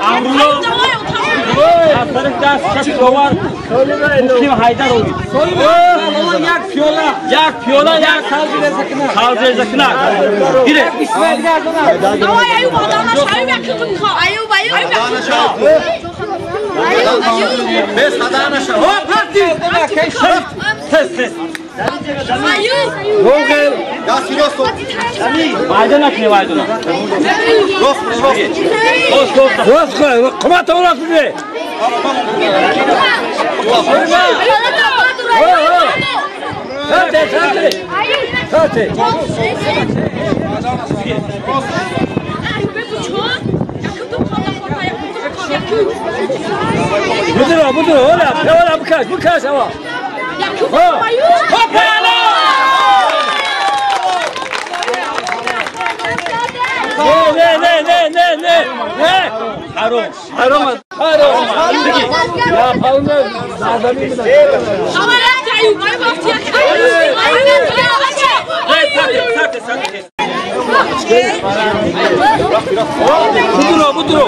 Амрулло аз тарафи даст шаш довар Муқим Ҳайдарович. Як пиёла. Як пиёла, як қалбрезакунак. Гире. Давай, Аюб, одамаш, Аюб, якум ха. Аюб, Аюб. Аюб, Аюб. Бес хаданаша. Хоп, ҳақти. Тез, тез. Аюб. Гогел. Дасти рост. Вайда накунӣ, вайдуна. Рост, рост. Рост, рост. Рост кун. Қомат рост биде. Сате, сате. Сате. Будро, будро, ола, ола, бикаш, бикаш, ава. Хоп, Не, не, не, не, не, не. Ҳаром. Ҳаром, ҳаром. Я пална азами мина. Сате, сате, сате. Будро, будро.